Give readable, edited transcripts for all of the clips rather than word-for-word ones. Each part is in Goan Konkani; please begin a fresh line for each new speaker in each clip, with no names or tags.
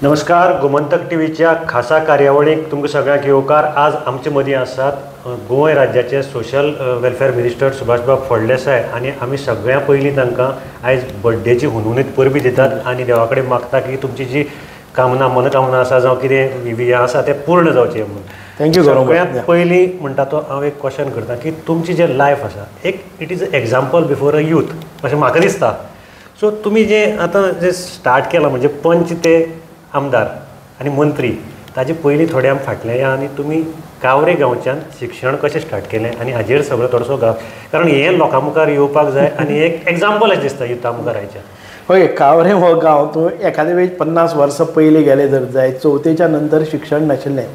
नमस्कार, गोमंतक टीव्हीच्या खासा कार्यावळीक तुमकां सगळ्यांक येवकार. आज आमचे मदीं आसात गोंय राज्याचे सोशल वेलफेअर मिनिस्टर सुभाषबाब फळदेसाय आनी आमी सगळ्यां पयलीं तांकां आयज बड्डेची हुनहुनीत परबीं दितात आनी देवा कडेन मागता की तुमची जी कामना मनकामना आसा जावं कितें हें आसा तें पूर्ण जावचें म्हणून.
Thank you.
सगळ्यांत पयलीं म्हणटा तो हांव एक क्वेश्चन करता की तुमची जें लायफ आसा एक it is a example before a youth अशें म्हाका दिसता. सो तुमी जें आतां जें स्टार्ट केलां म्हणजे पंच ते आमदार आनी मंत्री, ताजे पयलीं थोडे आमी फाटलें या आनी तुमी कावरे गांवच्यान शिक्षण कशें स्टार्ट केलें आनी हाजेर सगळो थोडोसो गांव, कारण हें लोकां मुखार येवपाक जाय आनी एक एग्जाम्पल अशें दिसता युथा मुखार आयच्या.
हय, कावरे हो गांव तूं एखादे वेळ 50 वर्सां पयलीं गेले जर जाय, चवथेच्या नंतर शिक्षण नाशिल्लें.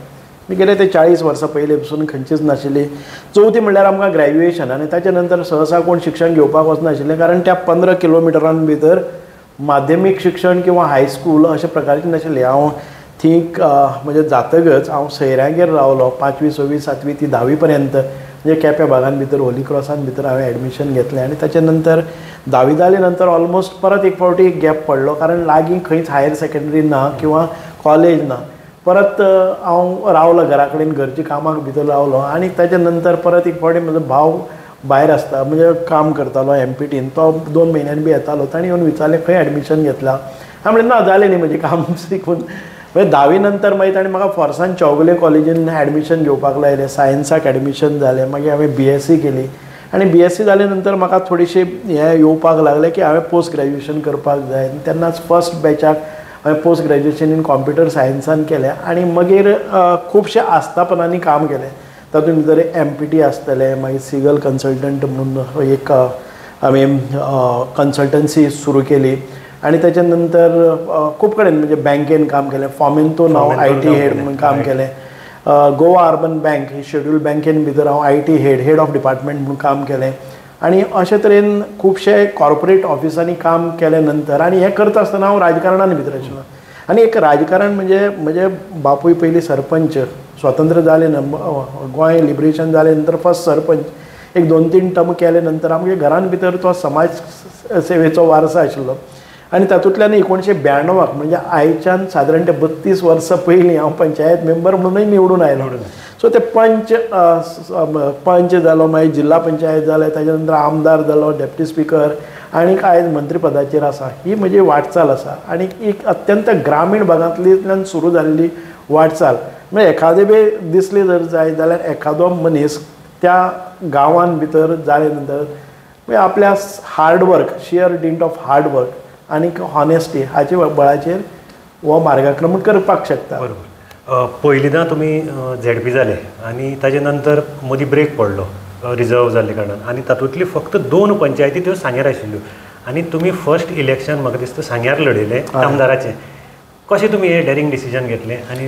मी गेले ते 40 वर्सां पयलीं पसून खंयचीच नाशिल्ली. चवथी म्हणल्यार आमकां ग्रॅज्युएशन आनी ताच्या नंतर सहसा कोण शिक्षण घेवपाक वचनाशिल्लें, कारण त्या 15 किलोमिटरां भितर माध्यमीक शिक्षण किंवा हायस्कूल अशा प्रकारचें नाशिल्लें. हांव थंय म्हणजे जातकच हांव सैऱ्यांगेर रावलो 5वी 6वी 7वी ती 10वी पर्यंत, म्हणजे केप्यां भागान भितर होली क्रॉसान भितर हांवें एडमिशन घेतलें. आनी ताच्या नंतर 10वी जाले नंतर ऑलमोस्ट परत एक फावटी गॅप पडलो, कारण लागीं खंयच हायर सेकेंडरी ना किंवा कॉलेज ना. परत हांव रावलो घरा कडेन, घरच्या कामाक भितर रावलो. आनी ताच्या नंतर परत एक फावटी म्हजो भाव भायर आसता, म्हणजे काम करतालो एमपीटीन, तो 2 म्हयन्यांनी बी येतालो. ताणें येवन विचारलें खंय एडमिशन घेतलां? हांवें म्हणलें ना, जालें न्ही म्हजें काम शिकून. मागीर 10वी नंतर मागीर ताणें म्हाका फोर्सान चौगुले कॉलेजीन एडमिशन घेवपाक लायलें, सायन्साक एडमिशन जालें. मागीर हांवें बीएससी केली आनी बीएससी जाले नंतर म्हाका थोडीशी हें येवपाक लागलें की हांवें पोस्ट ग्रॅज्युएशन करपाक जाय. तेन्नाच फर्स्ट बॅचाक हांवें पोस्ट ग्रॅज्युएशन इन कॉम्प्युटर सायन्सान केलें आनी मागीर खुबशे आस्थापनांनी काम केलें. तातूंत भितर एमपीटी आसतलें, मागीर सिगल कन्सल्टंट म्हणून एक आमी कन्सल्टन्सी सुरू केली आनी ताच्या नंतर खूब कडेन म्हणजे बँकेन काम केलें, फॉमेंतोन हांव IT head म्हणून काम केलें, गोवा अर्बन बँक ही शेड्यूल बँकेन भितर हांव IT head of department म्हणून काम केलें. आनी अशे तरेन खुबशे कॉर्पोरेट ऑफिसांनी काम केले नंतर, आनी हें करता आसतना हांव राजकारणान भितर आशिल्लो. आनी एक राजकारण म्हणजे म्हजे बापूय पयलीं सरपंच, स्वतंत्र जाले ना, गोंय लिबरेशन जाले नंतर फर्स्ट सरपंच, एक 2-3 टर्म केले नंतर आमगे घरान भितर तो समाज सेवेचो वारसा आशिल्लो. आनी तातूंतल्यान 1992 म्हणजे आयच्यान सादारण ते 32 वर्सां पयलीं हांव पंचायत मेंबर म्हणूनय निवडून आयलो. सो ते पंच जालो, मागीर जिल्हा पंचायत जालें, ताच्या नंतर आमदार जालो, डेप्टी स्पिकर आनी आयज मंत्रीपदाचेर आसा. ही म्हजी वाटचाल आसा आनी एक अत्यंत ग्रामीण भागांतल्यान सुरू जाल्ली वाटचाल. म्हणजे एखादे वेळ दिसली जर जाय जाल्यार एखादो मनीस त्या गांवान भितर जाले नंतर म्हणजे आपल्या hard work, sheer dint of hard work आनी हॉनेस्टी हाचे बळाचेर हो मार्गक्रमण करपाक शकता.
बरोबर. पयलींदा तुमी झेडपी जाले आनी ताजे नंतर मदीं ब्रेक पडलो रिजर्व जाल्ले कारणान, आनी तातूंतली फक्त 2 पंचायती त्यो सांग्यार आशिल्ल्यो आनी तुमी फर्स्ट इलेक्शन म्हाका दिसता सांग्यार लढयलें आमदाराचें. कशें तुमी हें डेरिंग डिसिजन घेतलें? आनी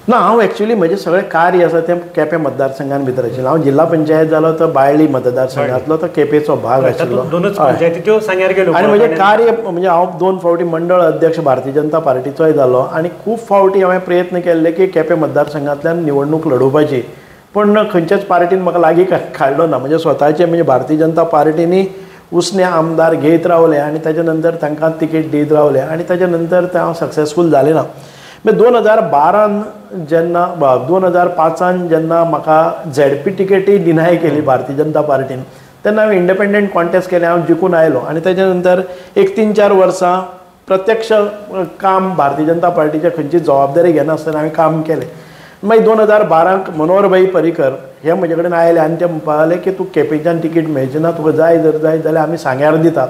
ना, हांव एक्चुअली म्हजें सगळें कार्य आसा तें केपें मतदारसंघान भितर आशिल्लें. हांव जिल्हा पंचायत जालो तो बाळ्ळी मतदारसंघांतलो, तो केपेंचो भाग आशिल्लो.
दोनूच पंचायती त्यो सांग्यार गेल्यो.
आनी म्हजें कार्य म्हणजे हांव 2 फावटी मंडळ अध्यक्ष भारतीय जनता पार्टीचोय जालो आनी खूब फावटी हांवें प्रयत्न केल्ले की केपें मतदारसंघांतल्यान निवडणूक लडोवपाची, पूण खंयच्याच पार्टीन म्हाका लागीं काडलो ना. म्हणजे स्वताचे म्हणजे भारतीय जनता पार्टीनी उसने आमदार घेयत रावले आनी ताच्या नंतर तांकां तिकेट दीत रावले आनी ताच्या नंतर ते हांव सक्सेसफूल जालें ना. मागीर 2012 जेन्ना 2005 जेन्ना म्हाका झेडपी तिकेटय डिनाय केली भारतीय जनता पार्टीन, तेन्ना हांवें इंडिपेंडंट कॉन्टेस्ट केलें, हांव जिखून आयलो. आनी ताच्या नंतर एक 3-4 वर्सां प्रत्यक्ष काम भारतीय जनता पार्टीच्या खंयची जबाबदारी घेनासतना हांवें काम केलें. मागीर 2012 मनोहरभाई पर्रीकर हे म्हजे कडेन आयले आनी ते म्हणपाक लागले की तूं केपेंच्यान तिकीट मेळची ना, तुका जाय जर जाय जाल्यार आमी सांग्यार दितात.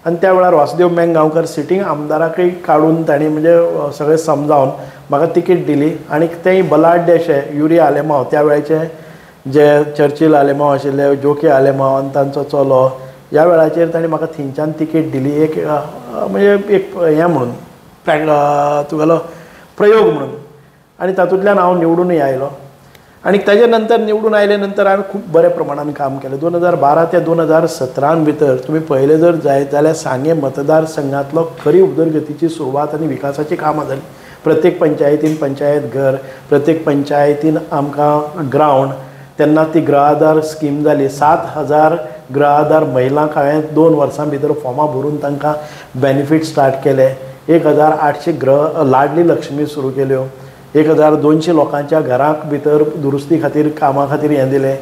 आनी त्या वेळार वासुदेव मेंग गांवकर सिटींग आमदाराकय काडून तांणी म्हणजे सगळें समजावन म्हाका तिकीट दिली. आनी तेय बलाढ्य अशे युरी आलेमांव, त्या वेळाचे जे चर्चिल आलेमांव आशिल्ले, जोके आलेमांव आनी तांचो चलो, ह्या वेळाचेर तांणी म्हाका थंयच्यान तिकीट दिली, एक म्हणजे एक हें म्हणून तुगेलो प्रयोग म्हणून. आनी तातूंतल्यान हांव निवडूनय आयलो. आनी ताजे नंतर निवडून आयले नंतर हांवें खूब बऱ्या प्रमाणान काम केलें. 2012 ते 2017 भितर तुमी पळयलें जर जायत जाल्यार सांगें मतदारसंघांतलो खरी उदरगतीची सुरवात आनी विकासाचीं कामां जालीं. प्रत्येक पंचायतीन पंचायत घर, प्रत्येक पंचायतीन आमकां ग्रावंड, तेन्ना ती गृहाधार स्कीम जाली. 7000 गृहाधार महिलांक हांवें 2 वर्सां भितर फॉर्मां भरून तांकां बेनिफीट स्टार्ट केले. 1800 गृह लाडली लक्ष्मी सुरू केल्यो, 1200 लोकांच्या घरांक भितर दुरुस्ती खातीर कामा खातीर हें दिलें.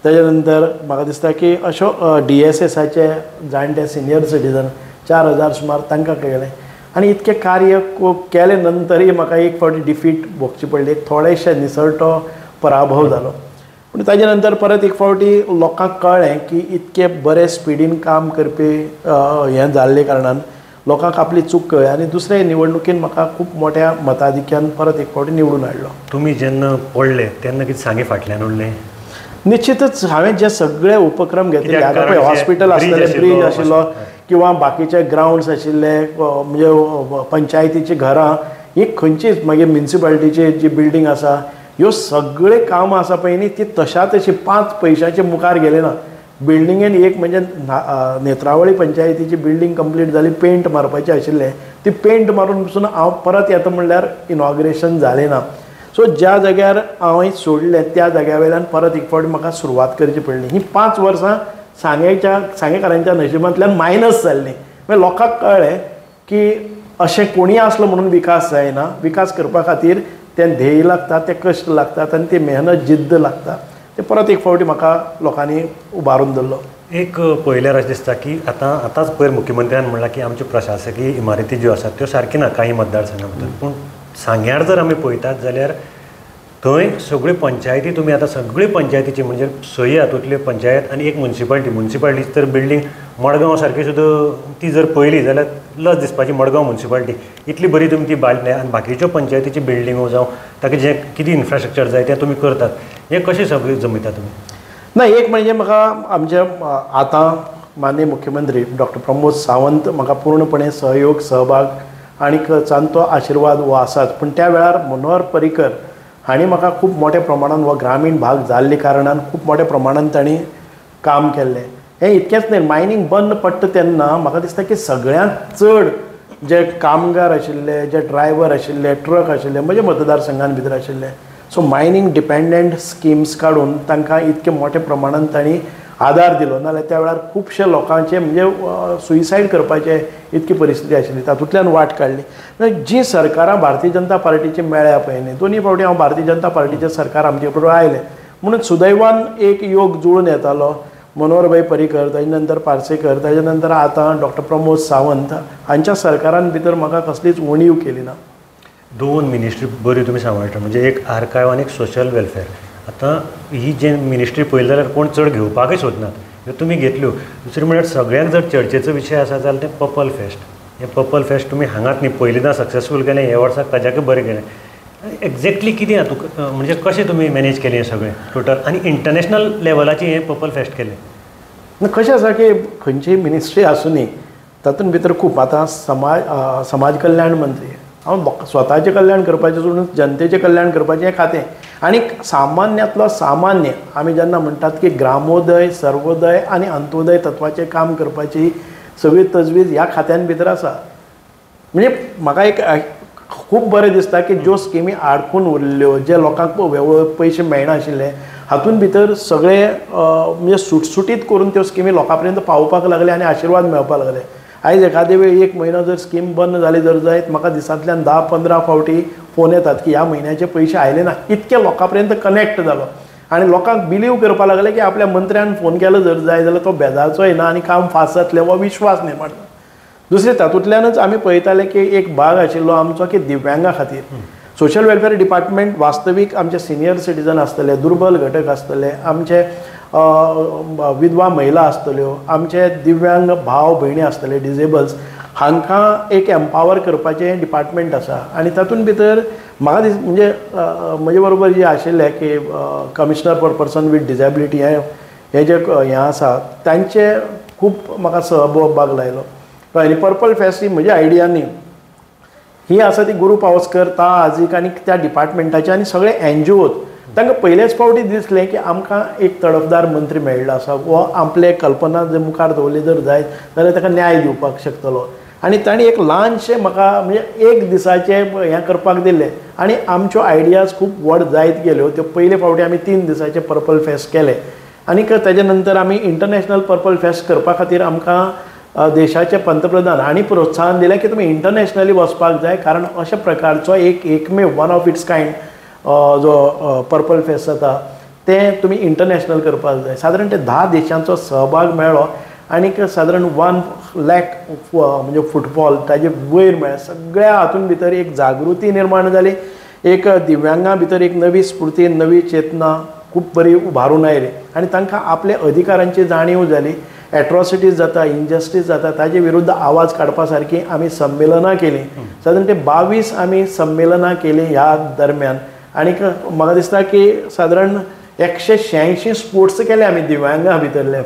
ताजे नंतर म्हाका दिसता की अश्यो DSSाचे जाणटे सिनियर सिटीजन 4000 सुमार तांकां केलें. आनी इतकें कार्य केले नंतरय म्हाका एक फावटी डिफीट भोगची पडली, एक थोडेशे निसरटो पराभव जालो. पूण ताजे नंतर परत एक फावटी लोकांक कळ्ळें की इतके बरे स्पिडीन काम करपी हें जाल्ले कारणान लोकांक आपली चूक कळ्ळी आनी दुसरे निवडणुकीन म्हाका खूब मोठ्या मताधिक्यान परत एक फावटी निवडून हाडलो.
तुमी जेन्ना पडले तेन्ना कितें सांगे फाटल्यान उरलें?
निश्चितच हांवें जे सगळे उपक्रम घेतले, आतां पळय हॉस्पिटल आसलें, ब्रीज आशिल्लो किंवा बाकीचे ग्रावंड्स आशिल्ले, म्हणजे पंचायतीचीं घरां, ही खंयचीच मागीर म्युनिसिपालिटीची जी बिल्डींग आसा, ह्यो सगळे कामां आसा पळय न्ही ती तशा तशी 5 पयशांचे मुखार गेले ना. बिल्डिंगेन एक म्हणजे नेत्रावळी पंचायतीची बिल्डींग कंप्लीट जाली, पेंट मारपाचें आशिल्लें, ती पेंट मारून पसून हांव परत येता म्हणल्यार इनॉग्रेशन जालें ना. सो ज्या जाग्यार हांवें सोडलें त्या जाग्या वयल्यान परत एक फावटी म्हाका सुरवात करची पडली. ही 5 वर्सां सांगेकारांच्या नशिबांतल्यान मायनस जाल्लीं. मागीर लोकांक कळ्ळें की अशें कोणीय आसलो म्हणून विकास जायना, विकास करपा खातीर तें ध्येय लागता, ते कश्ट लागतात आनी ती मेहनत जिद्द लागता. ते परत एक फावटी म्हाका लोकांनी उबारून धरलो.
एक पळयल्यार अशें दिसता की आतां आतांच पयर मुख्यमंत्र्यान म्हणलां की आमच्यो प्रशासकीय इमारती ज्यो आसात त्यो सारक्यो ना कांय मतदारसंघां भितर, पूण सांग्यार जर आमी पळयतात जाल्यार थंय सगळ्यो पंचायती तुमी आतां सगळ्यो पंचायतीची म्हणजे 6 हातूंतल्यो पंचायत आनी एक मुन्सिपालिटी, मुन्सिपालिटीची तर बिल्डींग मडगांव सारकी सुद्दां ती जर पळयली जाल्यार लज दिसपाची मडगांव मुन्सिपालिटी इतली बरी तुमी ती बांदल्या आनी बाकीच्यो पंचायतीची बिल्डिंगो जावं ताका जें कितें इन्फ्रास्ट्रक्चर जाय तें तुमी करतात, हें कशें सगळें जमयता तुमी?
ना, एक म्हणजे म्हाका आमचे आतां माननीय मुख्यमंत्री डॉक्टर प्रमोद सावंत म्हाका पूर्णपणे सहयोग, सहभाग आनीक तांचो आशिर्वाद हो आसाच. पूण त्या वेळार मनोहर पर्रीकर हांणी म्हाका खूब मोठ्या प्रमाणान हो ग्रामीण भाग जाल्ले कारणान खूब मोठ्या प्रमाणान तांणी काम केल्लें. हें इतकेंच न्हय, मायनींग बंद पडटा तेन्ना म्हाका दिसता की सगळ्यांत चड जे कामगार आशिल्ले, जे ड्रायव्हर आशिल्ले, ट्रक आशिल्ले म्हजे मतदारसंघान भितर आशिल्ले. सो मायनींग डिपेंडंट स्किम्स काडून तांकां इतके मोठ्या प्रमाणान तांणी आदार दिलो. नाजाल्यार त्या वेळार खुबशे लोकांचे म्हणजे सुसायड करपाचे इतकी परिस्थिती आशिल्ली, तातूंतल्यान वाट काडली. म्हणजे जी सरकारां भारतीय जनता पार्टीची मेळ्ळ्या पळय न्ही, दोनूय फावटी हांव भारतीय जनता पार्टीचें सरकार आमचे बरोबर आयलें म्हणून सुदैवान एक योग जुळून येतालो. मनोहरभाई पर्रीकर, ताजे नंतर पार्सेकर, ताजे नंतर आतां डॉक्टर प्रमोद सावंत हांच्या सरकारान भितर म्हाका कसलीच उणीव केली ना.
2 मिनिस्ट्री बऱ्यो तुमी सांबाळटा, म्हणजे एक आर्कायव आनी एक सोशल वेलफेअर. आतां ही जे मिनिस्ट्री पळयली जाल्यार कोण चड घेवपाकय सोदनात, ह्यो तुमी घेतल्यो. दुसरें म्हणल्यार सगळ्यांक जर चर्चेचो विशय आसा जाल्यार तें पर्पल फेस्ट. हें पर्पल फेस्ट तुमी हांगाच न्ही पयलींच सक्सेसफूल केलें, ह्या वर्साक ताज्याकय बरें केलें. एक्झॅक्टली कितें तुका म्हणजे कशें तुमी मॅनेज केलें हें सगळें टोटल आनी इंटरनॅशनल लेवलाचें हें पर्पल फेस्ट केलें?
कशें आसा की खंयचीय मिनिस्ट्री आसूं तातूंत भितर खूब आतां समाज कल्याण मंत्री, हांव स्वताचें कल्याण करपाचें सोडून जनतेचें कल्याण करपाचें हें खातें. आनी सामान्यांतलो सामान्य आमी जेन्ना म्हणटात की ग्रामोदय, सर्वोदय आनी अंत्योदय तत्वाचें काम करपाची सगळी तजवीज ह्या खात्यान भितर आसा. म्हणजे म्हाका एक खूब बरें दिसता की ज्यो स्किमी आडकून उरल्ल्यो, जे लोकांक पयशे मेळनाशिल्ले, हातूंत भितर सगळे म्हणजे सुटसुटीत करून त्यो स्किमी लोकां पर्यंत पावोवपाक लागले आनी आशिर्वाद मेळपाक लागले. आयज एखादे वेळ एक म्हयनो जर स्कीम बंद जाली जर जायत म्हाका दिसांतल्यान 10-15 फावटी फोन येतात की ह्या म्हयन्याचे पयशे आयले ना. इतके लोकां पर्यंत कनेक्ट जालो आनी लोकांक बिलीव करपाक लागले की आपल्या मंत्र्यान फोन केलो जर जाय जाल्यार तो बेजारचोय ना आनी काम फास्ट जातलें हो विश्वास निर्माण जालो. दुसरें तातूंतल्यानच आमी पळयताले की एक भाग आशिल्लो आमचो की दिव्यांगा खातीर सोशल वेलफेअर डिपार्टमेंट वास्तवीक आमचे सिनियर सिटीजन आसतले, दुर्बल घटक आसतले, आमचे विधवा महिला आसतल्यो, आमचे दिव्यांग भाव भयणी आसतले, डिजेबल्स, हांकां एक एम्पावर करपाचें डिपार्टमेंट आसा. आनी तातूंत भितर म्हाका दीस म्हणजे म्हजे बरोबर जे आशिल्ले की commissioner for person with disability हे जे हें आसा तांचे खूब म्हाका सहभाग लायलो. आनी पर्पल फेस्ट ही म्हजी आयडिया न्ही, ही आसा ती गुरू पावसकर, ता आजीक आनी त्या डिपार्टमेंटाचे आनी सगळे एनजीओ तांकां पयलेच फावटी दिसलें की आमकां एक तडफदार मंत्री मेळ्ळो आसा, हो आपले कल्पना जर मुखार दवरली जर जायत जाल्यार ताका न्याय दिवपाक शकतलो. आनी तांणी एक ल्हानशें म्हाका म्हणजे एक दिसाचें हें करपाक दिलें आनी आमच्यो आयडियाज खूब व्हड जायत गेल्यो. त्यो पयले फावटी आमी 3 दिसाचें पर्पल फेस्ट केलें आनी ताजे नंतर आमी इंटरनॅशनल पर्पल फेस्ट करपा खातीर आमकां देशाचे पंतप्रधान हांणी प्रोत्साहन दिलें की तुमी इंटरनॅशनली वचपाक जाय, कारण अशा प्रकारचो एक एकमेव वन ऑफ it's kind जो पर्पल फेस्ट जाता तें तुमी इंटरनॅशनल करपाक जाय. सादारण ते 10 देशांचो सहभाग मेळ्ळो आनीक सादारण 1 लाख म्हणजे फुटबॉल ताजे वयर मेळ्ळें. सगळ्या हातून भितर एक जागृती निर्माण जाली, एक दिव्यांगा भितर एक नवी स्फूर्ती, नवी चेतना खूब बरी उभारून आयली आनी तांकां आपल्या अधिकारांची जाणीव जाली. एट्रॉसिटीज जाता, इनजस्टीस जाता ताजे विरुद्ध आवाज काडपा सारकी आमी संमेलनां केलीं. सादारण ते 22 आमी संमेलनां केलीं ह्या दरम्यान आनीक म्हाका दिसता की सादारण 186 स्पोर्ट्स केले आमी दिव्यांगा भितरले,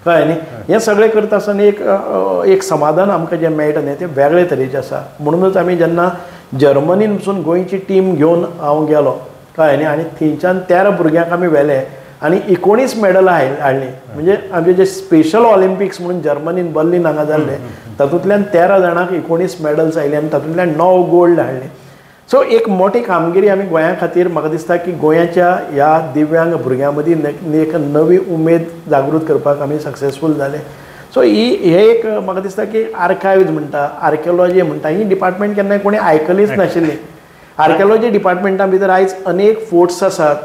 कळ्ळें न्ही. हें सगळें करता आसतना एक एक समाधान आमकां जें मेळटा न्ही तें वेगळे तरेचें आसा. म्हणूनच आमी जेन्ना जर्मनीन पसून गोंयची टीम घेवन हांव गेलो, कळ्ळें न्ही, आनी थंयच्यान 13 भुरग्यांक आमी व्हेले आनी 19 मेडलां हाडलीं. म्हणजे आमचे जे स्पेशल ऑलिम्पिक्स म्हणून जर्मनीन बर्लिन हांगा जाल्ले तातूंतल्यान 13 जाणांक 19 मेडल्स आयले आनी तातूंतल्यान 9 गोल्ड हाडले. सो एक मोठी कामगिरी आमी गोंया खातीर, म्हाका दिसता की गोंयाच्या ह्या दिव्यांग भुरग्यां मदीं एक नवी उमेद जागृत करपाक आमी सक्सेसफूल जाले. सो ही हे एक म्हाका दिसता की आर्कायव्ज म्हणटा, आर्किओलॉजी म्हणटा, ही डिपार्टमेंट केन्नाय कोणी आयकलीच नाशिल्ली. आर्किओलॉजी डिपार्टमेंटा भितर आयज अनेक फोर्ट्स आसात,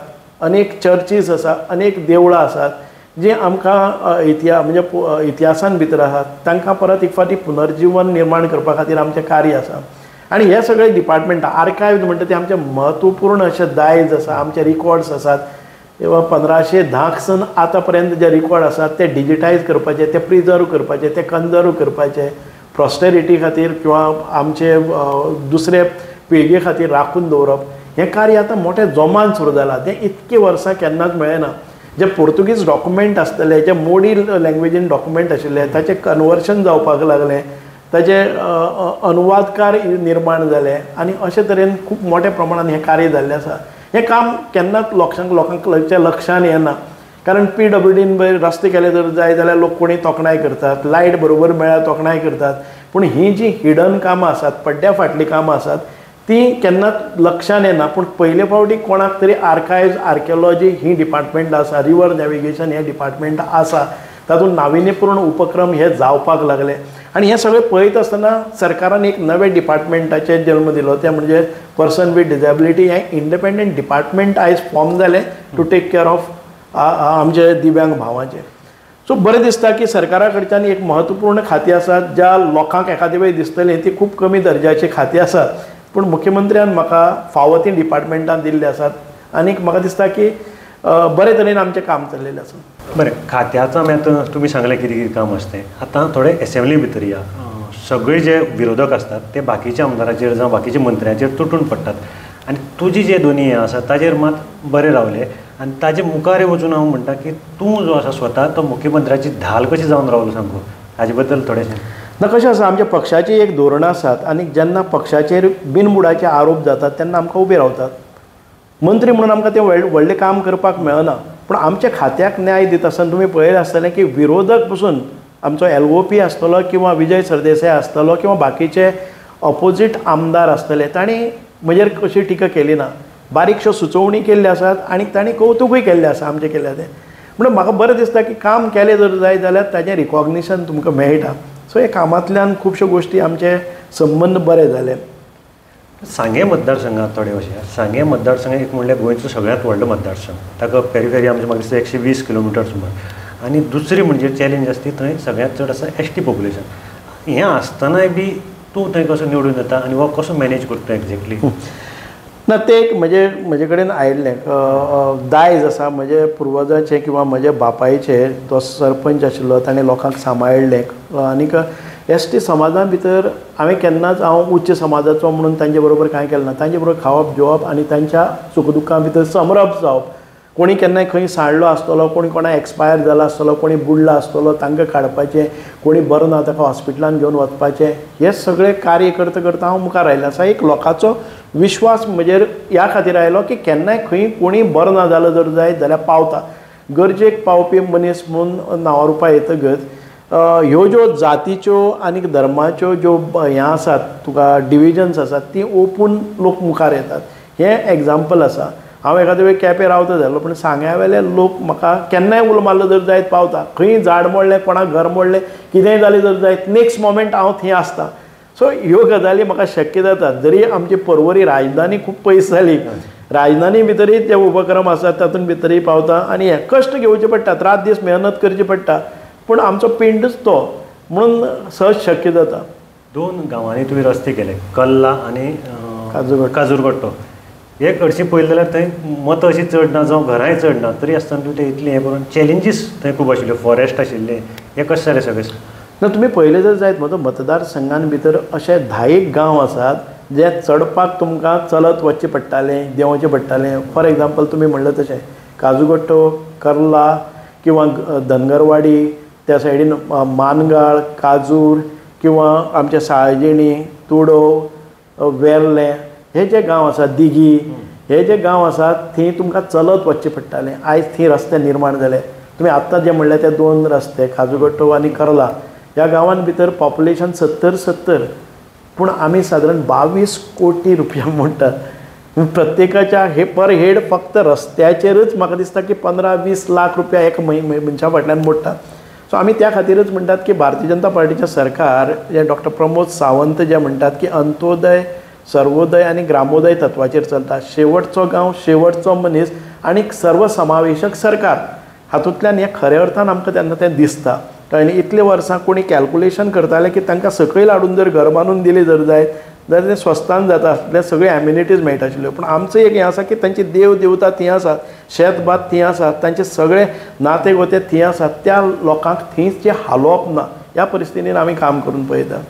अनेक चर्चीस आसात, अनेक देवळां आसात जी आमकां इतिहास म्हणजे इतिहासान भितर आसात, तांकां परत एक फावटी पुनर्जीवन निर्माण करपा खातीर आमचें कार्य आसा. आनी हे सगळे डिपार्टमेंट आर्कायव्ज म्हणटा ते आमचें म्हत्वपूर्ण अशें दायज आसा, आमचे रिकॉर्ड्स आसात. 1510 सन आतां पर्यंत जे रिकॉर्ड आसात ते डिजिटायज करपाचे, ते प्रिजर्व करपाचे, ते कन्जर्व करपाचे, प्रॉस्टेरिटी खातीर किंवा आमचे दुसरे पिळगे खातीर राखून दवरप हें कार्य आतां मोठ्या जोमान सुरू जालां. तें इतकीं वर्सां केन्नाच मेळ्ळें ना. जे पोर्तुगीज डॉक्युमेंट आसतले, जे मोडी लँग्वेजीन डॉक्युमेंट आशिल्ले ताचें कन्वर्शन जावपाक लागलें, ताचे अनुवादकार निर्माण जाले आनी अशे तरेन खूब मोठ्या प्रमाणान हें कार्य जाल्लें आसा. हें काम केन्नाच लोकांच्या लक्षान येना, कारण PWDन रस्ते केले जर जाय जाल्यार लोक कोणी तोखणाय करतात, लायट बरोबर मेळ्ळ्यार तोखणाय करतात, पूण हीं जीं हिडन कामां आसात, पड्ड्या फाटलीं कामां आसात ती केन्नाच लक्षान येना. पूण पयले फावटी कोणाक तरी आर्कायव्ज, आर्किओलॉजी ही डिपार्टमेंट आसा, रिवर नॅविगेशन हें डिपार्टमेंट आसा, तातूंत नाविन्यपूर्ण उपक्रम हे जावपाक लागले. आनी हें सगळें पळयत आसतना सरकारान एक नवें डिपार्टमेंटाचेर जल्म दिलो, तें म्हणजे पर्सन वीथ डिजेबिलिटी हें इंडिपेंडंट डिपार्टमेंट आयज फॉर्म जालें टू टेक केअर ऑफ आमचे दिव्यांग भावांचे. सो बरें दिसता की सरकारा कडच्यान एक म्हत्वपूर्ण खातीं आसात ज्या लोकांक एखादे वेळ दिसतलें ती खूब कमी दर्जाची खातीं आसात, पूण मुख्यमंत्र्यान म्हाका फावो ती डिपार्टमेंटां दिल्लीं आसात आनीक म्हाका दिसता की बरे तरेन आमचें काम चल्लेलें आसा.
बरें, खात्याचो आमी आतां तुमी सांगलें कितें कितें काम आसता तें. आतां थोडे एसेंब्ली भितर या, सगळे जे विरोधक आसतात ते बाकीच्या आमदाराचेर जावं बाकीच्या मंत्र्यांचेर तुटून पडटात आनी तुजी जे दोनी हे आसा ताजेर मात बरें रावले आनी ताजे मुखार वचून हांव म्हणटा की तूं जो आसा स्वता तो मुख्यमंत्र्याची धाल कशी जावन रावलो सामको, हाजे बद्दल थोडेशें.
ना, कशें आसा, आमच्या पक्षाची एक धोरणां आसात आनी जेन्ना पक्षाचेर बिनबुडाचे आरोप जातात तेन्ना आमकां उबे रावतात. मंत्री म्हणून आमकां तें व्हडलें काम करपाक मेळना, पूण आमच्या खात्याक न्याय दिता आसतना तुमी पळयलें आसतलें की विरोधक पसून आमचो LOP आसतलो किंवा विजय सरदेसाय आसतलो किंवा बाकीचे ऑपोजीट आमदार आसतले, तांणी म्हजेर कशी टिका केली ना, बारीकश्यो सुचोवणी केल्ल्यो आसात आनी तांणी कौतुकूय केल्लें आसा आमचें केल्लें तें. म्हणून म्हाका बरें दिसता की काम केलें जर जाय जाल्यार ताजें रिकॉग्निशन तुमकां मेळटा. सो ह्या कामांतल्यान खुबश्यो गोश्टी आमचे संबंद बरे जाले.
सांगें मतदारसंघात थोडे अशें, सांगें मतदारसंघ एक म्हणल्यार गोंयचो सगळ्यांत व्हडलो मतदारसंघ, ताका पेरिफेरी आमचें म्हाका दिसता 120 किलोमिटर सुमार. आनी दुसरी म्हणजे चॅलेंज आसा ती थंय सगळ्यांत चड आसा ST population. हें आसतनाय बी तूं थंय कसो निवडून येता आनी हो कसो मॅनेज करता एक्झॅक्टली?
ना, तें एक म्हजे कडेन आयिल्लें दायज आसा म्हजे पुर्वजाचें किंवा म्हज्या बापायचें. तो सरपंच आशिल्लो, ताणें लोकांक सांबाळिल्लें आनीक ST समाजा भितर हांवें केन्नाच हांव उच्च समाजाचो म्हणून तांचे बरोबर कांय केलें ना. तांचे बरोबर खावप जेवप आनी तांच्या सुखदुख्खां भितर समरप जावप. कोणी केन्नाय खंय सांडलो आसतलो, कोणी कोणाक एक्सपायर जाला आसतलो, कोणी बुडला आसतलो, तांकां काडपाचें, कोणी बरो ना ताका हॉस्पिटलान घेवन वचपाचें, हें सगळें कार्य करता करता हांव मुखार आयिल्लो आसा. एक लोकांचो विश्वास म्हजेर ह्या खातीर आयलो की केन्नाय खंय कोणी बरो ना जालो जर जायत जाल्यार पावता, गरजेक पावपी मनीस म्हणून नांवा रुपा येतकच ह्यो ज्यो जातीच्यो आनी धर्माच्यो ज्यो हें आसात तुका डिविजन्स आसात ती ओपून लोक मुखार येतात. हें एग्जाम्पल आसा. हांव एखादे वेळ केपें रावता जालो पूण सांग्या वेले लोक म्हाका केन्नाय उलो मारलो जर जायत पावता. खंय झाड मोडलें, कोणाक घर मोडलें, कितेंय जालें जर जायत नेक्स्ट मोमेंट हांव थंय आसता. सो ह्यो गजाली म्हाका शक्य जाता. जरी आमची पर्वरी राजधानी खूब पयस जाली, राजधानी भितरूय ते उपक्रम आसात तातूंत भितरूय पावता आनी हें कश्ट घेवचे पडटात, रात दीस मेहनत करची पडटा, पूण आमचो पिंडच तो म्हणून सहज शक्य जाता.
दोन गांवांनी तुवें रस्ते केले, कल्ला आनी काजूरगट्टो. एक हरशीं पळयलें जाल्यार थंय मतां अशीं चड ना जावं घरांय चड ना, तरी आसतना तुवें तें इतलें हें करून चॅलेंजीस थंय खूब आशिल्ल्यो, फॉरेस्ट आशिल्लें, हें कशें जालें सगळें?
ना, तुमी पळयलें जर जायत म्हजो मतदारसंघान भितर अशे 10 गांव आसात जे चडपाक तुमकां चलत वचचें पडटालें, देंवचें पडटालें. फॉर एग्जाम्पल तुमी म्हणलें तशें काजूगट्टो, कर्ला किंवा धनगरवाडी, त्या सायडीन मानगाळ, काजूर किंवा आमचे साळजिणी, तुडो, वेर्लें हे जे गांव आसात, दिगी हे जे गांव आसात थंय तुमकां चलत वचचें पडटालें. आयज थंय रस्ते निर्माण जाले. तुमी आत्तां जे म्हणले ते 2 रस्ते काजूगट्टो आनी कर्ला ह्या गांवान भितर पॉप्युलेशन 70-70, पूण आमी सादारण 22 कोटी रुपया म्हणटात प्रत्येकाच्या हे पर हेड. फक्त रस्त्याचेरच म्हाका दिसता की 15-20 लाख रुपया एक मनशा फाटल्यान मोडटात. सो आमी त्या खातीरच म्हणटात की भारतीय जनता पार्टीचें सरकार जें डॉक्टर प्रमोद सावंत जे म्हणटात की अंत्योदय, सर्वोदय आनी ग्रामोदय तत्वाचेर चलता. शेवटचो गांव, शेवटचो मनीस आनी सर्वसमावेशक सरकार, हातूंतल्यान हें खऱ्या अर्थान आमकां तेन्ना तें दिसता. आनी इतले वर्सां कोणी कॅल्कुलेशन करताले की तांकां सकयल हाडून जर घर बांदून दिलें जर जायत जाल्यार तें स्वस्तान जाता आसलें, सगळ्यो एम्युनिटीज मेळटा आशिल्ल्यो. पूण आमचो एक हें आसा की तांची देव देवता थंय आसात, शेत भात थंय आसात, तांचे सगळे नाते गोते थंय आसात, त्या लोकांक थंयच जें हालोवप ना ह्या परिस्थितीन आमी काम करून पळयता.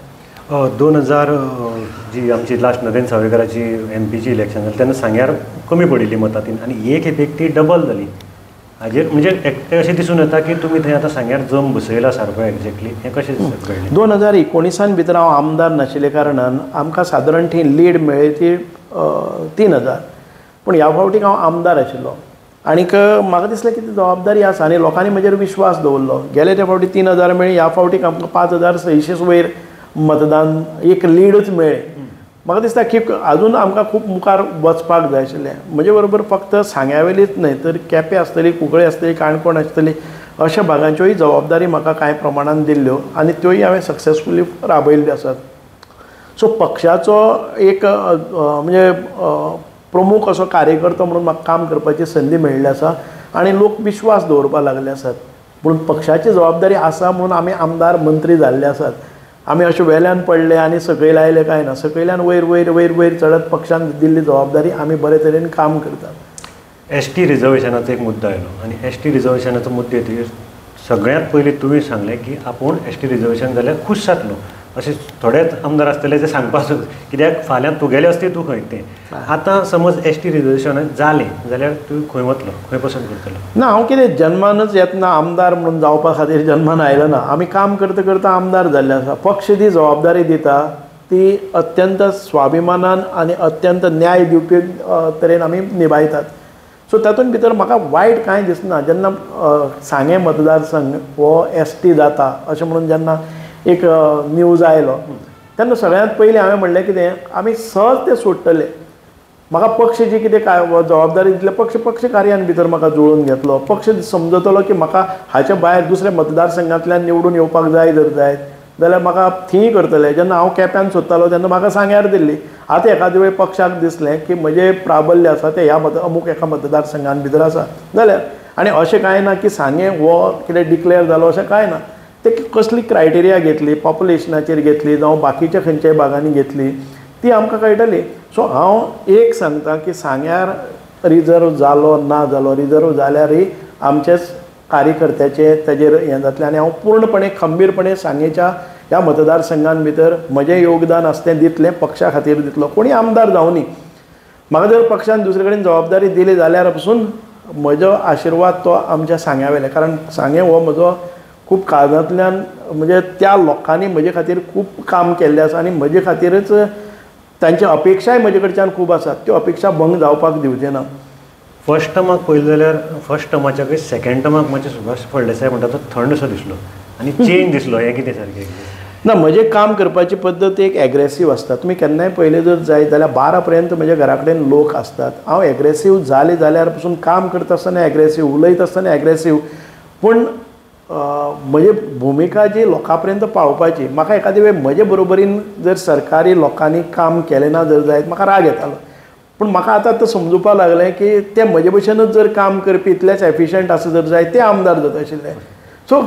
2000 जी आमची लास्ट नरेंद्र सावयकाराची एमपीची इलेक्शन जालें तेन्ना सांग्यार कमी पडिल्ली मतां तीन आनी एक खेपेक ती डबल जाली. हाजेर म्हणजे एकटें अशें दिसून येता की तुमी थंय आतां सांग्यार जम बसयला सारको एक्झॅक्टली, हें कशें घडलें?
2019 भितर हांव आमदार नाशिल्ल्या कारणान आमकां सादारण थंय लीड मेळ्ळी ती 3000, पूण ह्या फावटीक हांव आमदार आशिल्लो आनीक म्हाका दिसलें की ती जबाबदारी आसा आनी लोकांनी म्हजेर विश्वास दवरलो. गेले त्या फावटी 3000 मेळ्ळी, ह्या फावटीक आमकां 5600 वयर मतदान एक लीडच मेळ्ळें. म्हाका दिसता की अजून आमकां खूब मुखार वचपाक जाय आशिल्लें. म्हजे बरोबर फक्त सांग्यावेलीच न्हय तर केपें आसतली, कुंकळी आसतली, काणकोण आसतली, अशा भागांच्योय जबाबदारी म्हाका कांय प्रमाणान दिल्ल्यो आनी त्योय हांवें सक्सेसफुली राबयल्ल्यो आसात. सो पक्षाचो एक म्हणजे प्रमुख असो कार्यकर्तो म्हणून म्हाका काम करपाची संदी मेळिल्ली आसा आनी लोक विश्वास दवरपाक लागले आसात. पूण पक्षाची जबाबदारी आसा म्हणून आमी आमदार मंत्री जाल्ले आसात. आमी अशें वेल्यान पडले आनी सकयल आयले कांय ना, सकयल्यान वयर वयर वयर वयर चडत पक्षान दिल्ली जबाबदारी आमी बरे तरेन काम करतात.
एस टी रिजर्वेशनाचो एक मुद्दो आयलो आनी एस टी रिजर्वेशनाचो मुद्दो येतकीर सगळ्यांत पयलीं तुवें सांगलें की आपूण एस टी रिजर्वेशन जाल्यार खूश जातलो. अशे थोडेच आमदार आसतले जे सांगपाक कित्याक फाल्यां तुगेलें आसतलें तूं खंय तें. आतां समज एस टी रिजर्वेशन जालें जाल्यार तूं खंय वतलो, खंय पसंत करतलो?
ना, हांव कितें जन्मानच येतना आमदार म्हणून जावपा खातीर जन्मान आयलो ना. आमी काम करता करता आमदार जाल्ले आसा. पक्ष जी जबाबदारी दिता ती अत्यंत स्वाभिमानान आनी अत्यंत न्याय दिवपी तरेन आमी निभायतात. सो तातूंत भितर म्हाका वायट कांय दिसना. जेन्ना सांगें मतदारसंघ हो एस टी जाता अशें म्हणून जेन्ना एक न्यूज आयलो तेन्ना सगळ्यांत पयलीं हांवें म्हणलें कितें, आमी सहज तें सोडटले. म्हाका पक्ष जी कितें काय जबाबदारी दितले, पक्ष पक्ष कार्यान भितर म्हाका जुळोवन घेतलो. पक्ष समजतलो की म्हाका हाच्या भायर दुसऱ्या मतदारसंघांतल्यान निवडून येवपाक जाय जर जायत जाल्यार म्हाका थंय करतले. जेन्ना हांव केप्यान सोदतालो तेन्ना म्हाका सांग्यार दिल्ली. आतां एखादे वेळ पक्षाक दिसलें की म्हजें प्राबल्य आसा तें ह्या अमूक एका मतदारसंघान भितर आसा जाल्यार, आनी अशें कांय ना की सांगें हो कितें डिक्लेर जालो अशें कांय ना. ते कसली क्रायटेरिया घेतली, पॉप्युलेशनाचेर घेतली जावं बाकीच्या खंयच्याय भागांनी घेतली ती आमकां कळटली. सो हांव एक सांगता की सांग्यार रिजर्व जालो ना जालो, रिजर्व जाल्यारय आमचेच कार्यकर्त्याचे ताजेर हें जातलें आनी हांव पूर्णपणे खंबीरपणे सांगेच्या ह्या मतदारसंघान भितर म्हजें योगदान आसा तें दितलें, पक्षा खातीर दितलो. कोणी आमदार जावनी, म्हाका जर पक्षान दुसरे कडेन जबाबदारी दिली जाल्यार पसून म्हजो आशिर्वाद तो आमच्या सांग्या वयले, कारण सांगें हो म्हजो खूब काळजांतल्यान म्हणजे त्या लोकांनी म्हजे खातीर खूब काम केल्लें आसा आनी म्हजे खातीरच तांची अपेक्षाय म्हजे कडच्यान खूब आसात, त्यो अपेक्षा भंग जावपाक दिवचे ना.
फर्स्ट टर्माक पळयलें जाल्यार फर्स्ट टर्माच्याकय सेकेंड टर्माक मातशें सुभाष फळदेसाय म्हणटा तो थंड असो दिसलो आनी चेंज दिसलो. हें कितें सारकें?
ना, म्हजें काम करपाची पद्दत एक एग्रेसीव आसता. तुमी केन्नाय पळयलें जर जायत जाल्यार 12 पर्यंत म्हज्या घरा कडेन लोक आसतात. हांव एग्रेसीव जालें जाल्यार पसून काम करता आसतना एग्रेसीव, उलयता आसतना एग्रेसीव, पूण म्हजी भुमिका जी लोकां पर्यंत पावोवपाची, म्हाका एखादे वेळ म्हजे बरोबरीन जर सरकारी लोकांनी काम केलें ना जर जायत म्हाका राग येतालो. पूण म्हाका आतां आतां समजुपाक लागलें की ते म्हजे भशेनच जर काम करपी इतलेच एफिशंट आसा जर जायत ते आमदार जाता आशिल्ले. सो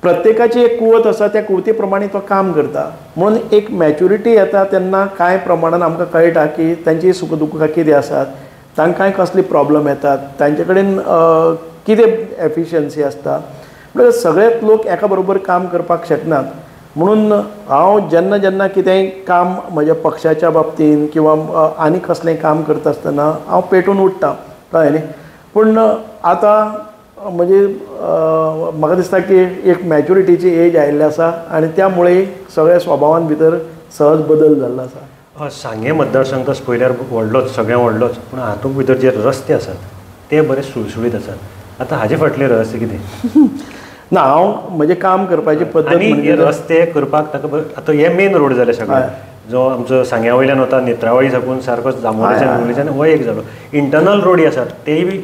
प्रत्येकाची एक कुवत आसा, त्या कुवती प्रमाणे तो काम करता. म्हणून एक मॅच्युरिटी येता तेन्ना कांय प्रमाणान आमकां कळटा की तांची सुख दुख्खां कितें आसात, तांकांय कसली प्रॉब्लम येतात, तांचे कडेन कितें एफिशियन्सी आसता. म्हणल्यार सगळेच लोक एका बरोबर काम करपाक शकनात. म्हणून हांव जेन्ना जेन्ना कितेंय काम म्हज्या पक्षाच्या बाबतीन किंवा आनी कसलें काम करता आसतना हांव पेटून उठ्ठा, कळ्ळें न्ही. पूण आतां म्हणजे म्हाका दिसता की एक मॅच्युरिटीची एज आयिल्ली आसा आनी त्या मुळे सगळ्या स्वभावान भितर सहज बदल जाल्लो आसा.
सांगें मतदारसंघ तसो पळयल्यार व्हडलोच, सगळ्यां व्हडलोच, पूण हातूंत भितर जे रस्ते आसात ते बरे सुळसुळीत आसात. आतां हाजे फाटलें रहस्य कितें?
ना, हांव म्हजें काम करपाची पद्दत
आनी रस्ते करपाक ताका आतां हे मेन रोड जाले सगळे, जो आमचो सांग्या वयल्यान वता नेत्रावळी साकून सारको जांबोरेच्यान मुरलीच्यान हो एक जालो, इंटरनल रोडी आसात तेय बी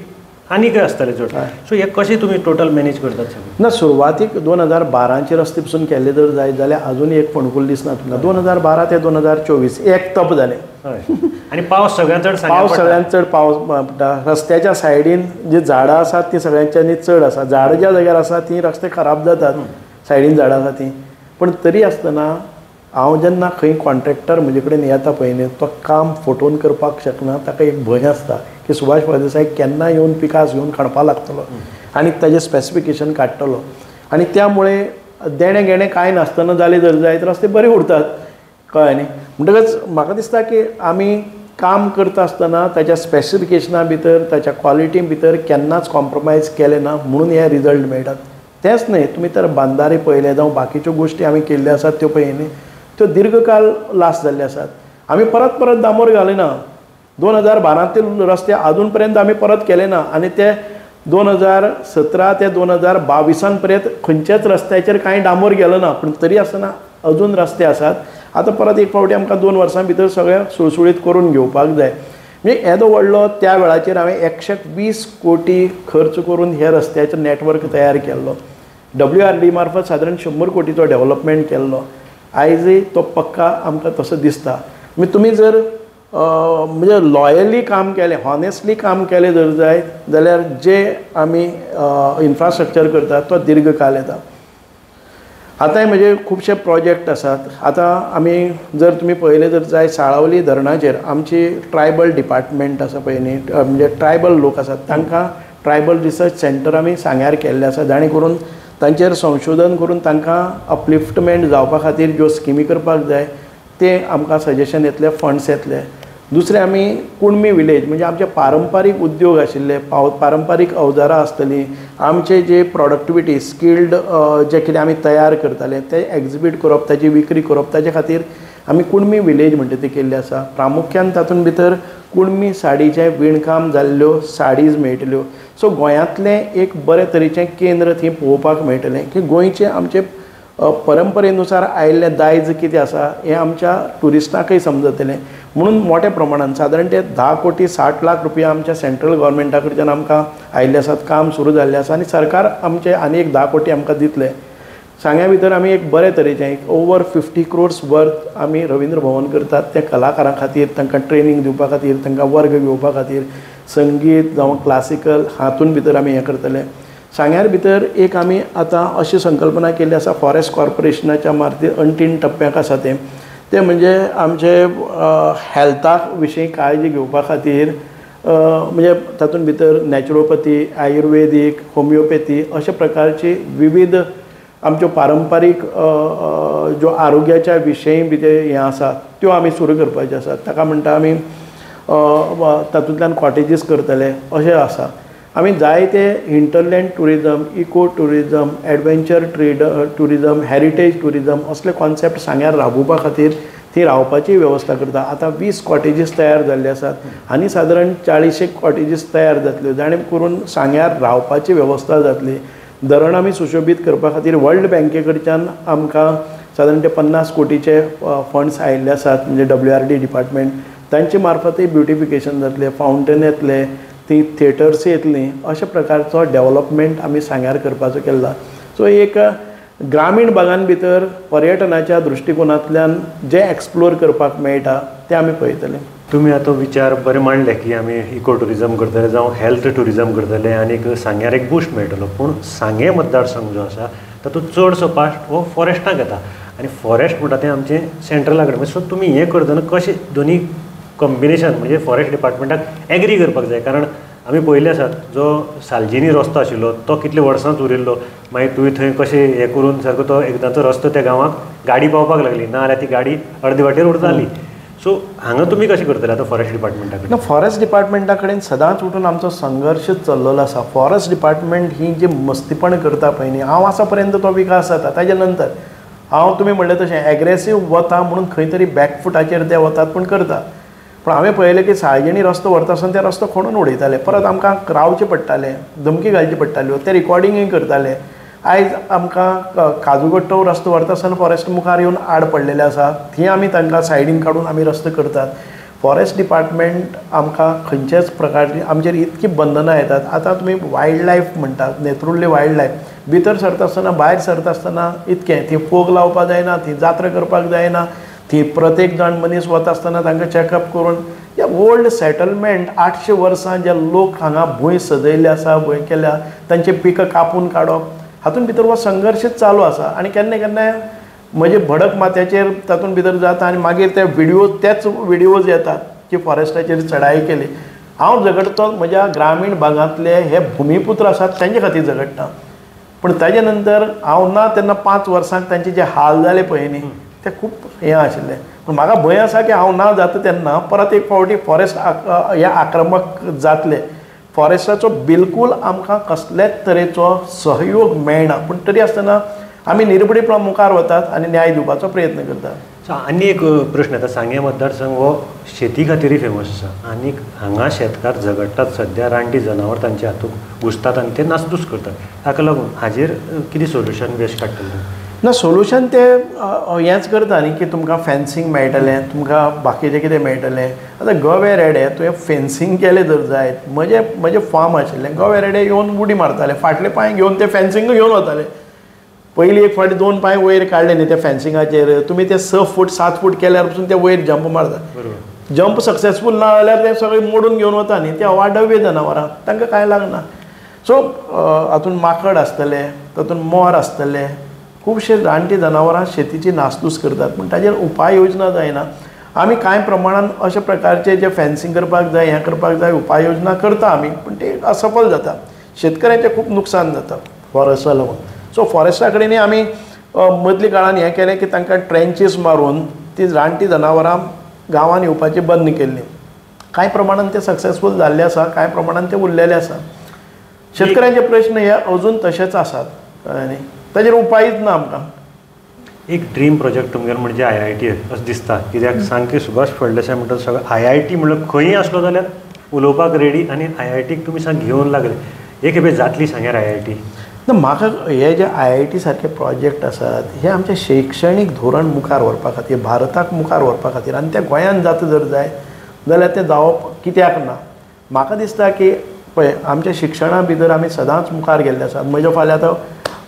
आनीकय आसतले चड. सो हे कशें तुमी टोटल मॅनेज करतात सगळें?
ना, सुरवातीक 2012 रस्ते पसून केल्ले जर जायत जाल्यार अजून एक फोंडकूल दिसना तुमकां. 2012 ते 2024 एक तप जालें.
आनी पावस सगळ्यांत चड,
पावस सगळ्यांत चड पावस पडटा. रस्त्याच्या सायडीन जी झाडां आसात ती सगळ्यांच्यानी चड आसा. झाडां ज्या जाग्यार आसा ती रस्ते खराब जातात, सायडीन झाडां आसा ती. पूण तरी आसतना हांव जेन्ना खंय कॉन्ट्रॅक्टर म्हजे कडेन येता पळय न्ही, तो काम फोटोन करपाक शकना, ताका एक भंय आसता की सुभाष फळदेसाय केन्ना येवन पिकास घेवन काडपाक लागतलो आनी ताजें स्पेसिफिकेशन काडटलो, आनी त्या मुळे देणें घेणें कांय नासतना जालें जर जायत रस्ते बरे उरतात, कळ्ळें न्ही. म्हणटकच म्हाका दिसता की आमी काम करता आसतना ताच्या स्पेसिफिकेशना भितर, ताच्या क्वॉलिटी भितर केन्नाच कॉम्प्रोमायज केलें ना, म्हणून हे रिजल्ट मेळटात. तेंच न्हय, तुमी तर बांदारे पळयले जावं बाकीच्यो गोश्टी आमी केल्ल्यो आसात त्यो पळयली न्ही, त्यो दीर्घकाल लास्ट जाल्ले आसात. आमी परत परत डांबर घालिना. 2012 रस्ते अजून पर्यंत आमी परत केले ना आनी ते 2017 ते 2022 पर्यंत खंयच्याच रस्त्याचेर कांय डांबर गेलो ना, पूण तरी आसतना अजून रस्ते आसात. आतां परत एक फावटी आमकां 2 वर्सां भितर सगळें सुळसुळीत करून घेवपाक जाय. म्हणजे येदो व्हडलो त्या वेळाचेर हांवें 120 कोटी खर्च करून हे रस्त्याचें नॅटवर्क तयार केल्लो. WRD मार्फत सादारण 100 कोटीचो डेवलपमेंट केल्लो. आयजय तो पक्का आमकां तसो दिसता. म्हणजे तुमी जर म्हणजे लॉयली काम केलें, हॉनेस्टली काम केलें जर जायत जाल्यार जे आमी इन्फ्रास्ट्रक्चर करतात तो दीर्घकाल येता. आतांय म्हजे खुबशे प्रोजेक्ट आसात. आतां आमी जर तुमी पळयलें जर जाय, साळावली धरणाचेर आमची ट्रायबल डिपार्टमेंट आसा पळय न्ही, म्हणजे ट्रायबल लोक आसात तांकां ट्रायबल रिसर्च सेंटर आमी सांग्यार केल्लें आसा, जाणें करून तांचेर संशोधन करून तांकां अपलिफ्टमेंट जावपा खातीर ज्यो स्किमी करपाक जाय ते आमकां सजेशन येतले, फंड्स येतले. दुसरें, आमी कुणमी विलेज म्हणजे आमचे पारंपारीक उद्योग आशिल्ले, पारंपारीक अवजारां आसतलीं, आमचे जे प्रोडक्टिविटी स्किल्ड जे कितें आमी तयार करताले ते एक्जिबीट करप, ताची विक्री करप, ताजे खातीर आमी कुणमी विलेज म्हणटा ती केल्ली आसा. प्रामुख्यान तातूंत भितर कुणमी साडीचें विणकाम जाल्ल्यो साडीज मेळटल्यो. सो गोंयांतलें एक बरें तरेचें केंद्र थंय पळोवपाक मेळटलें की गोंयचें आमचें परंपरेनुसार आयिल्लें दायज कितें आसा हें आमच्या ट्युरिस्टांकय समजतलें. म्हणून मोठ्या प्रमाणान सादारण ते 10 कोटी 60 लाख रुपया आमच्या सेंट्रल गव्हर्मेंटा कडच्यान आमकां आयिल्ले आसात, काम सुरू जाल्लें आसा आनी सरकार आमचे आनी एक 10 कोटी आमकां दितले. सांग्या भितर आमी एक बरे तरेचें एक ओवर 50 क्रोर्स वर्थ आमी रवींद्र भवन करतात, त्या कलाकारां खातीर, तांकां ट्रेनींग दिवपा खातीर, तांकां वर्ग घेवपा खातीर, संगीत जावं क्लासिकल हातून भितर आमी हें करतले. सांग्यार भितर एक आमी आतां अशी संकल्पना केल्ली आसा, फॉरेस्ट कॉर्पोरेशनाच्या मार्फत अंतीम टप्प्याक आसा तें, तें म्हणजे आमचे हेल्था विशीं काळजी घेवपा खातीर म्हणजे तातूंत भितर नॅचरोपॅथी, आयुर्वेदीक, होमिओपॅथी अशा प्रकारची विविध आमच्यो पारंपारीक ज्यो आरोग्याच्या विशयी भितर हें आसा त्यो आमी सुरू करपाच्यो आसात. ताका म्हणटा आमी तातूंतल्यान कॉटेजीस करतले अशें आसा. आमी जायते hinterland tourism, eco tourism, adventure tourism, heritage tourism असले कॉन्सेप्ट सांग्यार राबोवपा खातीर ती रावपाची वेवस्था करता. आतां 20 कॉटेजीस तयार जाल्ले आसात आनी सादारण 40 कॉटेजीस तयार जातल्यो, जाणें करून सांग्यार रावपाची वेवस्था जातली. धरण आमी सुशोबीत करपा खातीर वर्ल्ड बँके कडच्यान आमकां सादारण ते 50 कोटीचे फंड्स आयिल्ले आसात, म्हणजे WRD department तांचे मार्फतय ब्युटिफिकेशन जातलें, फावंटन येतले, ती थिएटर्स येतली, अशा प्रकारचो डेवलपमेंट आमी सांग्यार करपाचो केला. सो एक ग्रामीण भागान भितर पर्यटनाच्या दृश्टिकोनांतल्यान जें एक्सप्लोर करपाक मेळटा तें आमी पळयतले.
तुमी आतां विचार बरे मांडले की आमी इको ट्युरिजम करतले जावं हेल्थ ट्युरिजम करतले आनीक सांग्यार एक बूस्ट मेळटलो, पूण सांगें मतदारसंघ जो आसा तातूंत चडसो पार्ट हो फॉरेस्टाक येता आनी फॉरेस्ट म्हणटा तें आमचें सेंट्रला कडेन. सो तुमी हें करतना कशें दोनी कॉम्बिनेशन म्हणजे फॉरेस्ट डिपार्टमेंटाक एग्री करपाक जाय, कारण आमी पळयल्ले आसात जो सालजिनी रस्तो आशिल्लो तो कितले वर्सांच उरिल्लो, मागीर तुवें थंय कशें हें करून सारको तो एकदांचो रस्तो त्या गांवाक गाडी पावपाक लागली, ना जाल्यार ती गाडी अर्दे वाटेर उरताली. सो हांगा तुमी कशें करतले आतां फॉरेस्ट डिपार्टमेंटा कडेन?
ना, फॉरेस्ट डिपार्टमेंटा कडेन सदांच उठून आमचो संघर्श चल्लेलो आसा. फॉरेस्ट डिपार्टमेंट ही जी मस्तीपण करता पळय न्ही, हांव आसा पर्यंत तो विकास जाता, ताजे नंतर हांव तुमी म्हणलें तशें एग्रेसीव वता म्हणून खंय तरी बॅकफुटाचेर ते वतात पूण करता. पूण हांवें पळयलें की साळजिणी रस्तो व्हरता आसतना ते रस्तो खणून उडयताले, परत आमकां रावचें पडटालें, धमकी घालची पडटाल्यो, ते रिकॉर्डिंगूय करताले. आयज आमकां काजूगट्टो रस्तो व्हरता आसतना फॉरेस्ट मुखार येवन आड पडलेले आसा, थंय आमी तांकां सायडीन काडून आमी रस्तो करतात. फॉरेस्ट डिपार्टमेंट आमकां खंयचेच प्रकारची आमचेर इतकी बंधनां येतात. आतां तुमी वायल्ड लायफ म्हणटात, नेत्रुल्ले वायल्ड लायफ भितर सरता आसतना भायर सरता आसतना इतकें थंय फोग लावपाक जायना, थंय जात्रा करपाक जायना, थंय प्रत्येक जाण मनीस वता आसतना तांकां चॅकअप करून ह्या ओल्ड सेटलमेंट 800 वर्सां जे लोक हांगा भूंय सजयल्ली आसा, भूंय केल्या, तांचे पिकां कापून काडप, हातूंत भितर हो संघर्शच चालू आसा. आनी केन्ना केन्नाय म्हजे भडक माथ्याचेर तातूंत भितर जाता आनी मागीर ते विडियो तेच विडियोज येतात की फॉरेस्टाचेर चढाई केली. हांव झगडतो म्हज्या ग्रामीण भागांतले हे भुमीपुत्र आसात तांचे खातीर झगडटा, पूण ताजे नंतर हांव ना तेन्ना 5 वर्सांक तांचे जे हाल जाले पळय न्ही ते खूब हें आशिल्लें. पूण म्हाका भंय आसा की हांव ना जाता तेन्ना परत एक फावटी फॉरेस्ट हे आक्रमक जातले. फॉरेस्टाचो बिलकूल आमकां कसलेच तरेचो सहयोग मेळना, पूण तरी आसतना आमी निर्भीडपणान मुखार वतात आनी न्याय दिवपाचो प्रयत्न करतात.
सो आनी एक प्रश्न येता, सांगें मतदारसंघ हो शेती खातीरय फेमस आसा आनी हांगा शेतकार झगडटात सद्या, रानटी जनावर तांच्या हातूंत घुसतात आनी ते नासधूस करतात, ताका लागून हाजेर कितें सोल्युशन बेस्ट काडटले?
ना, सोल्युशन ते हेंच करता न्ही की तुमकां फेन्सिंग मेळटलें, तुमकां बाकीचें कितें मेळटलें. आतां गवे रेडे तुवें फेन्सिंग केलें जर जायत, म्हजें फार्म आशिल्लें, गवे रेडे येवन उडी मारताले, फाटले पांय घेवन ते फेन्सिंग घेवन वताले. पयलीं एक फावटी 2 पांय वयर काडले न्ही त्या फेन्सिंगाचेर, तुमी ते 6 फूट 7 फूट केल्यार पसून ते वयर जंप मारता. जंप सक्सेसफूल ना जाल्यार ते सगळे मोडून घेवन वता न्ही, ते अवाढव्य जनावरां, तांकां कांय लागना. सो हातूंत माकड आसतले, तातूंत मोर आसतले, खुबशे रानटी जनावरां शेतीची नासधूस करतात, पूण ताजेर उपाय योजना जायना. आमी कांय प्रमाणान अशा प्रकारचे जे फेन्सिंग करपाक जाय, हें करपाक जाय, उपाय योजना करता आमी, पूण ते असफल जाता. शेतकऱ्यांचें खूब नुकसान जाता फॉरेस्टा लागून. सो फॉरेस्टा कडेन आमी मदल्या काळान हें केलें की तांकां ट्रेंचीस मारून ती रानटी जनावरां गांवांत येवपाची बंद केल्ली. कांय प्रमाणान ते सक्सेसफूल जाल्ले आसा, कांय प्रमाणान ते उरलेले आसा. शेतकऱ्यांचे प्रश्न हे अजून तशेच आसात, कळ्ळें न्ही, ताजेर उपायूच ना आमकां.
एक ड्रीम प्रोजेक्ट तुमगेलो म्हणजे IIT अशें दिसता, कित्याक सामकें सुभाष फळदेसाय म्हणटा सगळें IIT म्हणल्यार खंयी आसलो जाल्यार उलोवपाक रेडी आनी IITक तुमी सामकें घेवन लागले. एक खेपे जातली सांग्यार IIT?
ना, म्हाका हे जे IIT सारके प्रोजेक्ट आसात हे आमचें शैक्षणीक धोरण मुखार व्हरपा खातीर, भारताक मुखार व्हरपा खातीर, आनी तें गोंयांत जाता जर जाय जाल्यार तें जावप कित्याक ना. म्हाका दिसता की पळय आमच्या शिक्षणा भितर आमी सदांच मुखार गेल्ले आसात. म्हज्या फाल्यां आतां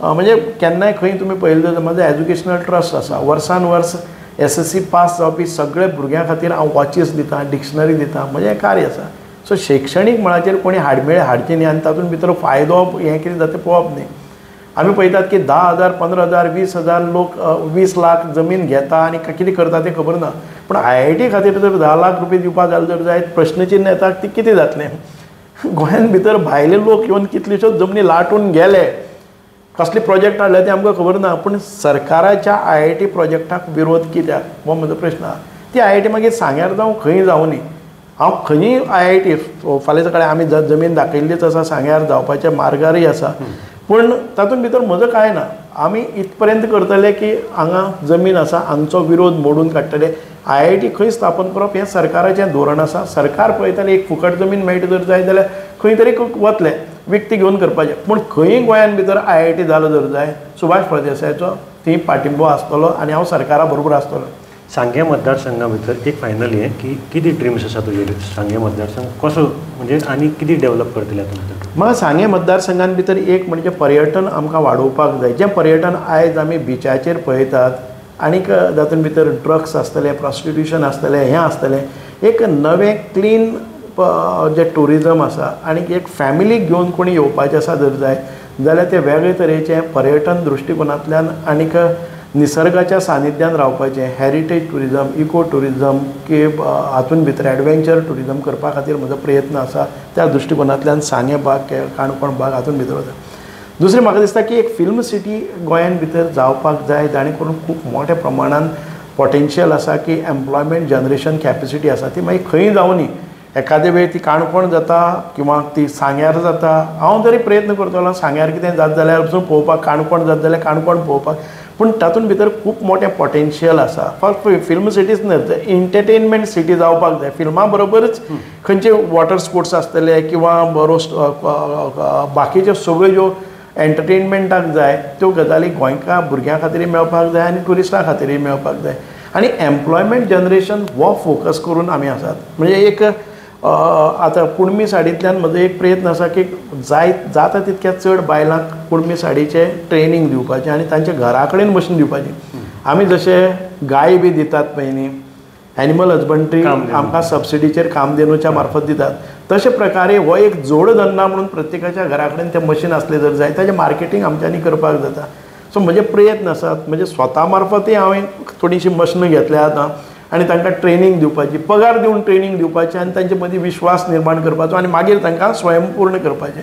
म्हणजे केन्नाय खंय तुमी पळयलें जाल्यार म्हजो एज्युकेशनल ट्रस्ट आसा, वर्सान वर्स SSC पास जावपी सगळे भुरग्यां खातीर हांव वॉचीस दितां, डिक्शनरी दितां, म्हजें हें कार्य आसा. सो शैक्षणीक मळाचेर कोणी हाडमेळ हाडची न्ही आनी तातूंत भितर फायदो हें कितें जाता तें पळोवप न्ही. आमी पळयतात की 10,000, 15,000, 20,000 लोक 20 लाख जमीन घेता आनी कितें करता तें खबर ना, पूण IIT खातीर जर 10 लाख रुपये दिवपाक जाले जर जायत, प्रश्नचिन्न येता ती कितें जातलें. गोंयांत भितर भायले लोक येवन कितल्योश्योच जमनी लाटून गेले, कसले प्रोजेक्ट हाडले ते आमकां खबर ना, पूण सरकाराच्या IIT प्रोजेक्टाक विरोध कित्याक हो म्हजो प्रश्न आसा. ती IIT मागीर सांग्यार जावं खंय जावं न्ही, हांव खंयी IIT फाल्यां सकाळीं आमी जमीन दाखयल्लीच आसा, सांग्यार जावपाच्या मार्गारय आसा, पूण तातूंत भितर म्हजो कांय ना. आमी इतपर्यंत करतले की हांगा जमीन आसा, हांगचो विरोध मोडून काडटले. IIT खंय स्थापन करप हें सरकाराचें धोरण आसा. सरकार पळयतलें एक फुकट जमीन मेळटा जर जाय जाल्यार खंय तरी वतले विकती घेवन करपाचें, पूण खंयी गोंयांत भितर IIT जालो जर जाय, सुभाष फळदेसायाचो थंय पाठिंबो आसतलो आनी हांव सरकारा बरोबर आसतलो.
सांगें मतदारसंघा भितर एक फायनल हें की कितें ड्रिम्स आसा तुजे सांगें मतदारसंघ कसो म्हणजे आनी कितें डेवलप करतले हातूंत भितर?
म्हाका सांगें मतदारसंघान भितर एक म्हणजे पर्यटन आमकां वाडोवपाक जाय. जें पर्यटन आयज आमी बिचाचेर पळयतात आनीक तातूंत भितर ड्रग्स आसतले, प्रॉस्टिट्यूशन आसतलें, हें आसतलें, एक नवें क्लीन जें ट्युरिजम आसा आनीक एक फॅमिलीक घेवन कोणी येवपाचें आसा जर जाय जाल्यार ते वेगळे तरेचें पर्यटन दृश्टिकोनांतल्यान आनीक निसर्गाच्या सानिध्यान रावपाचें हेरिटेज ट्युरिजम, इको ट्युरिजम की हातूंत भितर एडवेंचर ट्युरिजम करपा खातीर म्हजो प्रयत्न आसा. त्या दृश्टिकोनांतल्यान सांगें बाग, काणकोण बाग हातूंत भितर वता. दुसरें म्हाका दिसता की एक फिल्म सिटी गोंयान भितर जावपाक जाय, जाणे करून खूब मोठ्या प्रमाणान पोटेन्शियल आसा की एम्प्लॉयमेंट जनरेशन कॅपेसिटी आसा ती मागीर खंय जावनी, एखादे वेळ ती काणकोण जाता किंवा ती सांग्यार जाता. हांव तरी प्रयत्न करतलो सांग्यार कितें जात जाल्यार वचून पळोवपाक, काणकोण जात जाल्यार काणकोण पळोवपाक, पूण तातूंत भितर खूब मोठें पोटेन्शियल आसा. फक्त फिल्म सिटीच न्हय, एंटरटेनमेंट सिटी जावपाक जाय. फिल्मा बरोबरच खंयचे वॉटर स्पोर्ट्स आसतले किंवा रोस्ट बाकीच्यो सगळ्यो ज्यो एंटरटेनमेंटाक जाय त्यो गजाली गोंयकार भुरग्यां खातीरय मेळपाक जाय आनी ट्युरिस्टां खातीरय मेळपाक जाय. आनी एम्प्लॉयमेंट जनरेशन हो फोकस करून आमी आसात. म्हणजे एक आतां कुणबी साडींतल्यान म्हजो एक प्रयत्न आसा की जाय जाता तितक्या चड बायलांक कुणबी साडीचें ट्रेनींग दिवपाचें आनी तांच्या घरा कडेन मशीन दिवपाचें. आमी जशें गाय बी दितात पळय न्ही, एनिमल हजबंड्री आमकां सबसिडीचेर कामधेनूच्या मार्फत दितात, तशे प्रकारे हो एक जोडधंदा म्हणून प्रत्येकाच्या घरा कडेन तें मशीन आसलें जर जाय ताजें मार्केटींग आमच्यांनी करपाक जाता. सो म्हजे प्रयत्न आसात, म्हणजे स्वता मार्फतय हांवें थोडीशीं मशिनां घेतल्या आतां आनी तांकां ट्रेनींग दिवपाची, पगार दिवन ट्रेनींग दिवपाची आनी तांचे मदीं विश्वास निर्माण करपाचो आनी मागीर तांकां स्वयंपूर्ण करपाचें.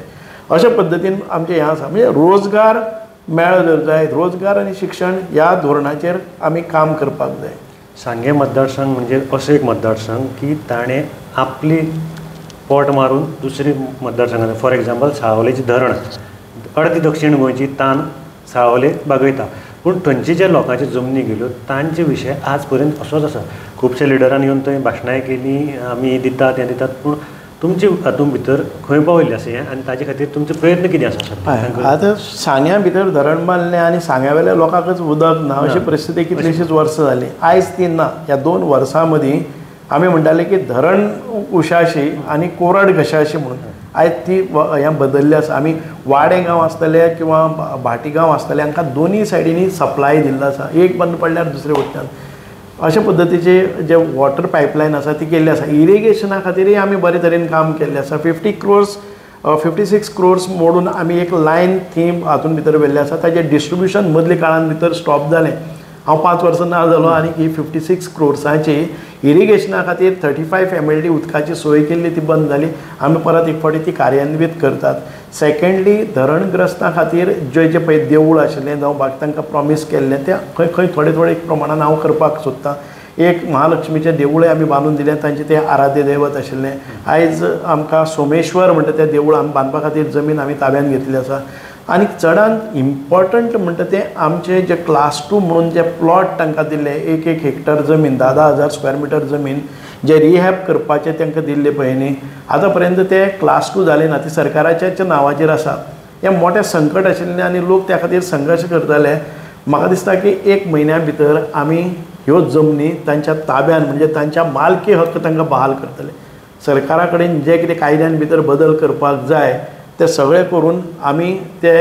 अशे पद्दतीन आमचें हें आसा. म्हणजे रोजगार मेळ्ळो जर जाय, रोजगार आनी शिक्षण ह्या धोरणाचेर आमी काम करपाक जाय.
सांगें मतदारसंघ म्हणजे असो एक मतदारसंघ की ताणें आपली पोट मारून दुसरी मतदारसंघान, फॉर एग्जाम्पल साळावलेचें धरण, अर्दी दक्षिण गोंयची तान साळावले बागयता, पूण थंयचे जे लोकांच्यो जमनी गेल्यो तांचे विशय आज पर्यंत असोच आसा. खुबशे लिडरान येवन थंय भाशणांय केली, आमी दितात हें दितात, पूण तुमचे हातूंत भितर खंय पाविल्लें आसा हें आनी ताजे खातीर तुमचे प्रयत्न कितें आसा?
आतां सांग्या भितर धरण बांदलें आनी सांग्या वेल्या लोकांकच उदक ना अशी परिस्थिती कितलीशीच वर्सां जाली, आयज ती ना. ह्या 2 वर्सां मदीं आमी म्हणटाले की धरण उशाशी आनी कोरड घशाशी म्हणून, आयज ती हें बदल्लें आसा. आमी वाडे गांव आसतले किंवा भाटी गांव आसतले हांकां दोनूय सायडींनी सप्लाय दिल्लो आसा, एक बंद पडल्यार दुसरे वटच्यान. अशे पद्दतीचे जे वॉटर पायपलायन आसा ती केल्ली आसा. इरिगेशना खातीरय आमी बरे तरेन काम केल्लें आसा. 56 क्रोर्स मोडून आमी एक लायन थीम हातूंत भितर व्हेल्लें आसा. ताजें डिस्ट्रिब्युशन मदल्या काळान भितर स्टॉप जालें. हांव 5 वर्सां ना जालो आनी ही 56 क्रोर्सांची इरिगेशना खातीर 35 MLD उदकाची सोय केल्ली ती बंद जाली. आमी परत एक फावटी ती कार्यान्वीत करतात. सेकेंडली, धरणग्रस्तां खातीर जे जे पळय देवूळ आशिल्लें जावं बाकी तांकां प्रॉमीस केल्लें तें खंय खंय थोडे थोडे प्रमाणान हांव करपाक सोदतां. एक महालक्ष्मीचें देवूळय आमी बांदून दिलें, तांचें तें आराध्य दैवत आशिल्लें. आयज आमकां सोमेश्वर म्हणटा तें देवूळ आमी बांदपा खातीर जमीन आमी ताब्यान घेतली आसा. आनी चडांत इम्पॉर्टंट म्हणटा तें आमचे जे क्लास 2 म्हणून जे प्लॉट तांकां दिल्ले, 1 1 हेक्टर जमीन, 10,000 स्क्वेअर मिटर जमीन जे रिहॅब करपाचें तांकां दिल्ले पळय न्ही, आतां पर्यंत ते क्लास 2 जाले ना, ती सरकाराच्याच नांवाचेर आसा. हें मोठें संकट आशिल्लें आनी लोक त्या खातीर संघर्श करताले. म्हाका दिसता की 1 म्हयन्या भितर आमी ह्यो जमनी तांच्या ताब्यान म्हणजे तांच्या मालकी हक्क तांकां बहाल करतले. सरकारा कडेन जे कितें कायद्यान भितर बदल करपाक जाय ते सगळे करून आमी ते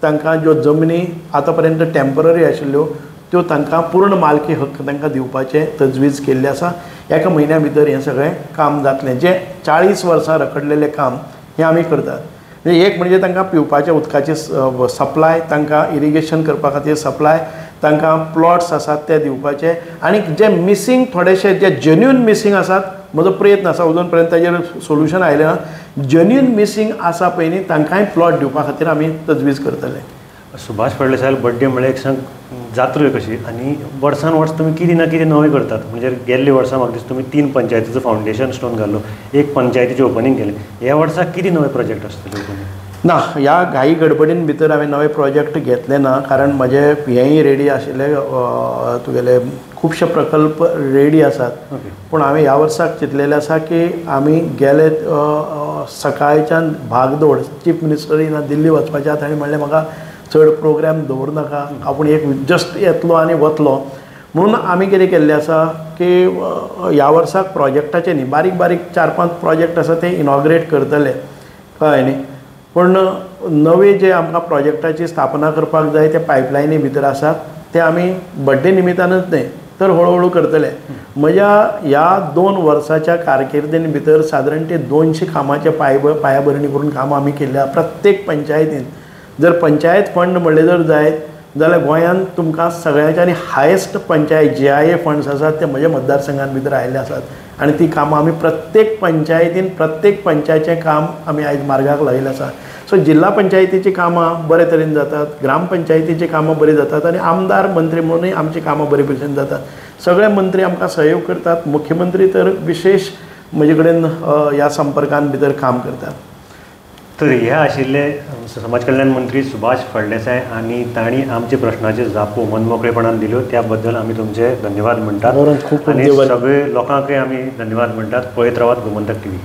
तांकां ज्यो जमनी आतां पर्यंत टेम्पररी आशिल्ल्यो त्यो तांकां पूर्ण मालकी हक्क तांकां दिवपाचें तजवीज केल्लें आसा. एका म्हयन्या भितर हें सगळें काम जातलें. जें 40 वर्सां रखडलेलें काम हें आमी करतात. म्हणजे एक म्हणजे तांकां पिवपाच्या उदकाची सप्लाय, तांकां इरिगेशन करपा खातीर सप्लाय, तांकां प्लॉट्स आसात ते दिवपाचे, आनी जे मिसींग थोडेशे जे जेन्युइन मिसींग आसात, म्हजो प्रयत्न आसा अजून पर्यंत ताजेर सोल्युशन आयलें ना, जेन्युइन मिसींग आसा पळय न्ही तांकांय प्लॉट दिवपा खातीर आमी तजवीज करतले.
सुभाष फळदेसाय बड्डे म्हळ्यार एक सांग जात्रो कशी आनी वर्सान वर्स तुमी कितें ना कितें नवें करतात. म्हणजे गेल्ले वर्सा म्हाका दिसता तुमी 3 पंचायतीचो फावंडेशन स्टोन घालो, 1 पंचायतीचें ओपनींग केलें. ह्या वर्सा कितें नवे प्रोजेक्ट आसतले ओपनींग?
ना, ह्या घाई गडबडीन भितर हांवें नवे प्रोजेक्ट घेतले ना, कारण म्हजे हेंय रेडी आशिल्ले, तुगेले खुबशे प्रकल्प रेडी आसात. पूण हांवें ह्या वर्साक चिंतलेलें आसा की आमी गेले सकाळच्यान भागदौड, चीफ मिनिस्टरी ना दिल्ली वचपाचें आसा, ताणें म्हणलें म्हाका चड प्रोग्राम दवरनाका, आपूण एक जस्ट येतलो आनी वतलो म्हणून आमी कितें केल्लें आसा की ह्या वर्साक प्रोजेक्टाचे न्ही बारीक बारीक 4-5 प्रोजेक्ट आसा ते इनॉग्रेट करतले, कळ्ळें न्ही. पूण नवे जे आमकां प्रोजेक्टाची स्थापना करपाक जाय ते पायपलायनी भितर आसात, ते आमी बड्डे निमितानच न्हय तर हळूहळू करतले. म्हज्या ह्या 2 वर्साच्या कारकिर्दीन भितर सादारण ते 200 कामाचे पायाभरणी करून कामां आमी केल्ली प्रत्येक पंचायतीन. जर पंचायत फंड म्हणलें जर जायत जाल्यार गोंयांत तुमकां सगळ्यांच्या आनी हायस्ट पंचायत GIA funds आसात ते म्हज्या मतदारसंघान भितर आयिल्ले आसात आनी ती कामां आमी प्रत्येक पंचायतीन प्रत्येक पंचायतीचें काम आमी आयज मार्गाक लायिल्लें आसा. सो जिल्हा पंचायतीचीं कामां बरे तरेन जातात, ग्रामपंचायतीचीं कामां बरीं जातात आनी आमदार मंत्री म्हणूनय आमचीं कामां बरे भशेन जातात. सगळे मंत्री आमकां सहयोग करतात, मुख्यमंत्री तर विशेश म्हजे कडेन ह्या संपर्कान भितर काम करतात.
तर हे आशिल्ले समाज कल्याण मंत्री सुभाष फळदेसाय आनी तांणी आमचे प्रश्नाचे जापो मनमोकळेपणान दिल्यो, त्या बद्दल आमी तुमचे धन्यवाद म्हणटात आनी सगळे लोकांकय आमी धन्यवाद म्हणटात. पळयत रावात गोमंतक टीव्ही.